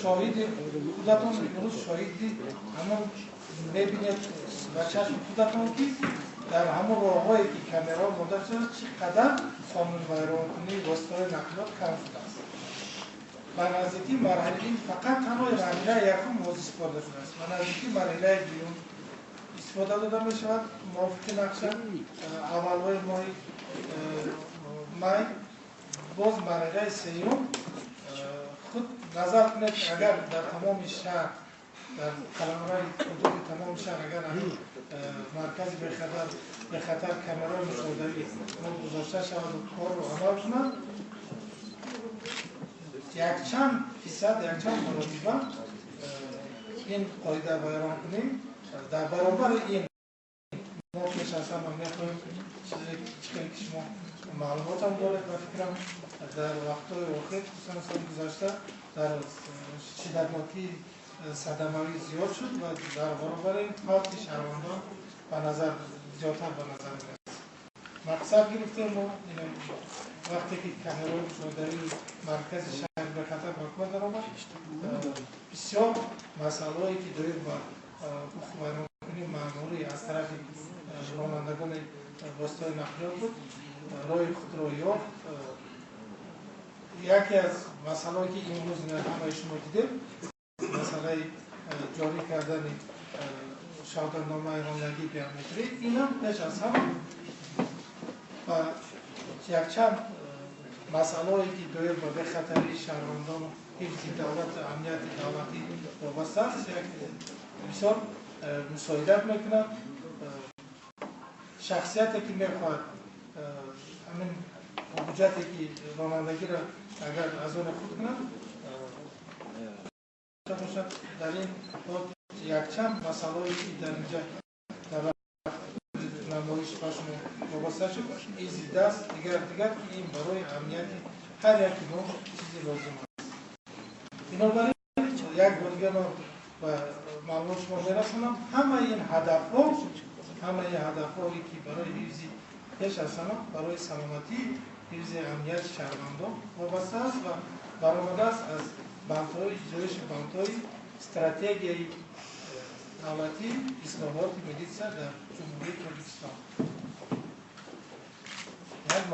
Шоҳиди худатон имрӯз шоҳиди ҳамон мебинед ба чашми худатон, ки дар ҳамон роҳҳое, ки камераҳо монда шудааст, чӣ қадар қонунвайронкунии воситаҳои нақлиёт кам шудааст. Ба наздикӣ марҳилаи ин фақат танҳо марҳилаи якум боз истифода шудааст. Ба наздикӣ марҳилаи дуюм истифода дода мешавад мувофиқи нақша аввалҳои моҳи май. Боз марҳилаи сеюм. Худ назар кунед, агар дар тамоми шаҳр, дар қаламрави ҳудуди тамоми шаҳр, агар ҳамин маркази бехатар камераҳои мушоҳидавӣ мо гузошта шаваду корро амал кунад, якчанд фисад, якчанд маротиба ин қоида вайронкунӣ. Дар баробари ин мо пеш аз ҳама мехоҳем чизе, чӣ ки шумо маълумотам доред, ба фикрам, дар вақтҳои охир, хусусан соли гузашта, дар шиддатнокии садамавӣ зиёд шуд ва дар баробари ин фавти шаҳрвандон ба назар зиёдтар ба назар мерасад. Мақсад гирифтем мо, вақте ки камераҳои мушоҳидавии маркази шаҳри бехатар ба кор даромад, бисёр масъалаҳое, ки доир ба ҳуқуқвайронкунии маъмурӣ аз тарафи ронандагони воситаҳои нақлиёт буд, роҳи худро ёфт. Яке аз масъалаҳое, ки имрӯз ҳамаи шумо дидем, масъалаи ҷорӣ кардани шаҳодатномаи ронандагии биометрӣ, инам пеш аз ҳама ба якчанд масъалаҳое, ки доир ба бехатарии шаҳрвандону ҳифзи давлату амнияти давлатӣ вобаста аст, бисёр мусоидат мекунад. Шахсияте, ки мехоҳад ҳамин ҳуҷҷате, ки ронандагиро агар аз он худ кунад бошад, дар ин якчанд масъалаҳое, ки дар инҷа дар намоиш ба шумо вобаста шуд, изи даст, дигар дигар, ки ин барои амнияти ҳар яки мо чизи лозим аст. Бинобар ин як бор дигар ман ба маълумот шумо мерасонам: ҳамаи ин ҳадафҳо, ҳамаи ин ҳадафҳое, ки барои ҳифзи, пеш аз ҳама барои саломатии, ҳифзи амнияти шаҳрвандон вобаста аст ва баромадааст аз бандҳои иҷроиши бандҳои стратегияи давлатии ислоҳоти милитсия дар Ҷумҳурии Тоҷикистон. Як